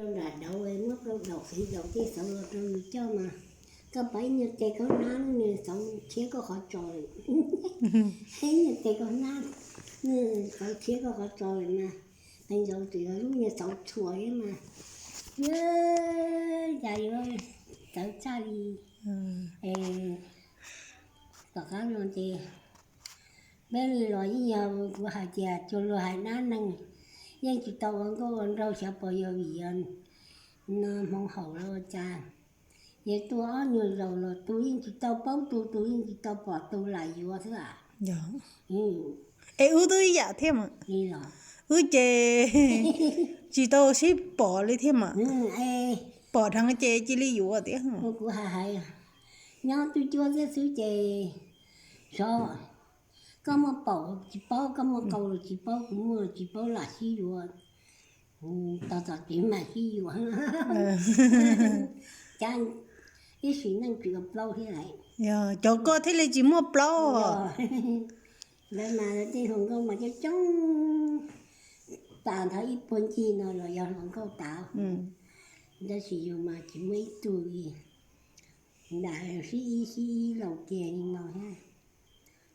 Rau nram dauv, muab plaub daus xiv daus tej xauv los rau yus coj mas, koj pom ib nyuag tes koj hnab nws xauv khiav koj qhov tsos lawm. Ib nyuag tes koj hnab nws xauv khiav koj qhov tsos lawm mas, qee zaus txawm yog lub nyuag xauv txhuam thiab mas, yog cas yuav txawv tshaj li. Es tom qab no ces peb li los yeej yog kuv hais tias cua luag hais dab neeg, yeej tsis tau ua nkauj ua nraug xyov puas yog vim yog no hmoov haum los ua cas, yog tuaj ob nyuag zaus los tus yeej tsis tau paub tus, tus yeej tsis tau pom tus lam yuav xwb. Es wb twb ib yam thiab mas, wb ces tsis tau sib pom li thiab mas, pom dheev ces cia li yuav tiag. Kuv hais hais, nyob twb cuab thiab xwb ces xyov, koj muaj paum tsis paub, koj muaj qau los tsis paub, kuv muaj tsis paub lam sib yuav. Tos txog tsev mas sib yuav. Cab ib sim neej tsis ua plaub thiab lawm. Cov koj thiaj li tsis muaj plaub. Ntawd mas tej hluas nkauj mas coob coob, tas ntawd ib puag ncig no los yog hluas nkauj tas. Tab sis yus mas tsis muaj ib tug li, nram sib ib sib ib laus kiag li no thiab.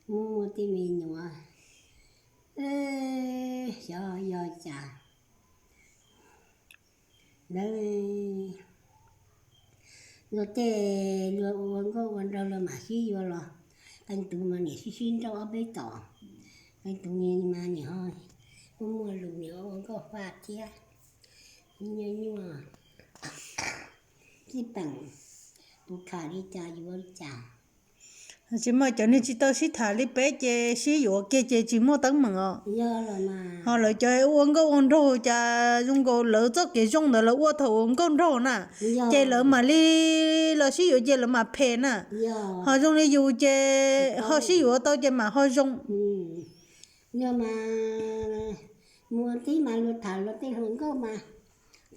Muaj muaj tej me nyuam, xyov yog cas lawv luag tej luag ua nkauj ua nraug los mam sib yuav los, qee tus mas niam sib sib nrauj ob peb tom, qee tus mas niam ho muaj muaj lus niam ua nkauj faj thiab. Nyuaj nyuaj, txij peem, tus tham li cas yuav li cas. Tsis muaj, cov neeg tsis tau sib tham li peb ces sib yuav kiag ces tsis muaj teeb meem os. Ho lawv cov ua nkauj ua nraug cas zoo nkaus lawv txoj kev zoo ntawd lawv ua thaum ua nkauj nraug na, ces lawv mam li los sib yuav ces lawv mam phem na. Ho zoo li yus ces ho sib yuav tau ces mam ho zoo. Yog mas mus tib mas luag tham luag tej hluas nkauj mas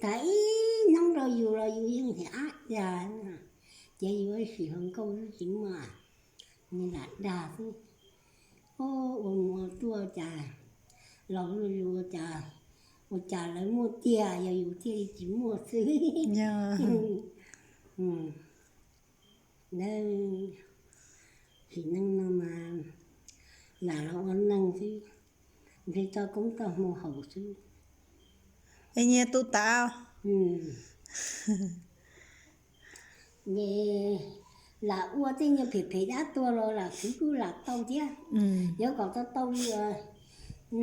tham ib hnub rau yus los yus yeej hais ab yam, ces yus ib sim hluas nkauj tsis muaj, nws lam dag xwb. Ua mus ua tuaj cas laus luaj yus ua cas, ua cas lawv muaj tiag yog yus thiaj li tsis muaj xwb. Ntawd, sim neej no mas lam los ua neeg xwb, ntshe txoj koob txoj hmoo haum xwb. Es nyias tus tav, lam ua tej nyuag phem phem dab tuag los lam khwv kuj lam tau thiab. Yuav kom tau tau li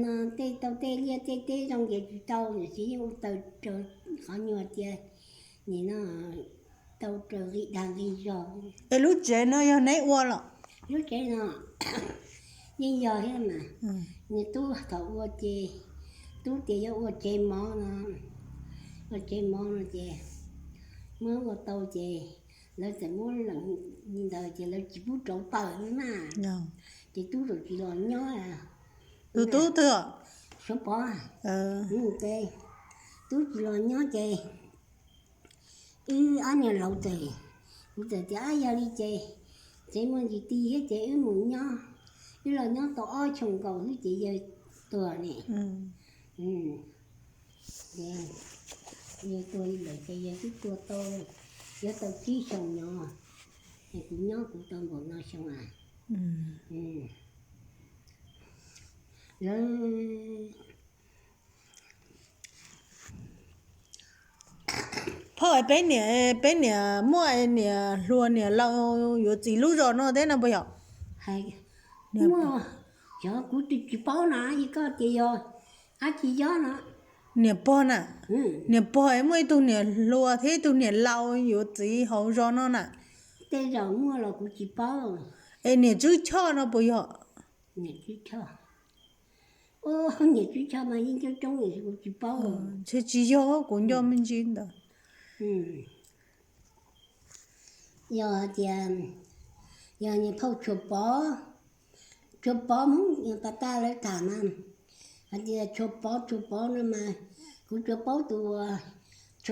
no, tej tau tej liaj tej teb zoo ces tsis tau, tiam sis yeej ua taws raws qhov nyuag tias nim no tau raws nqi dag nqi zog. Es lub tsev no yog neb ua los? Lub tsev no yeej yog thiab mas, nws tub thaum ua ces tub tias yuav ua tsev mov no, ua tsev mov no ces muab ua tau ces lawv txawm muab lees li ntawd ces lawv tsis pub rauv taws li na, ces tub txawm tsis los nyob. Tus tub twg? Suav Pov. Ces tub tsis los nyob ces wb ob niag laus ces, kuv txawm tias ab yog li ces tsev muaj ntsis ti thiab ces wb mus nyob, wb los nyob tau ob xyoos nkaus xwb ces yawg tuag ne. Yawg tuag lawm ces yawg twb tuag tau, yuav tau tsib xyoos no, kuv nyob kuv tau npaum no xyoo a. Lawv phauj, peb niam, peb niam muaj niam hluas niam laus yuav txiv lub zos no thiab no puas yog? Muaj, xyov kuv twb tsis paub na, yog koj tias yog dab tsi yob no. Niam pog na, niam pog es muaj ib tug niam hluas thiab ib tug niam laus yuav txiv hauv zos no na. Tej zaum muaj los kuv tsis paub. Es niam Tswb Choj no puas yog? Niam Tswb Choj, niam Tswb Choj mas yeej coob coob kuv tsis paub. Ntshe tsis yog, kuv nco me ntsis ntawd. Yog tias, yog niam phauj Tshuas Pov, Tshuas Pov Hmoob pas tas lawv tham mas, hais tias Tshuas Pov, Tshuas Pov no mas, kuv tsuas paub tus uas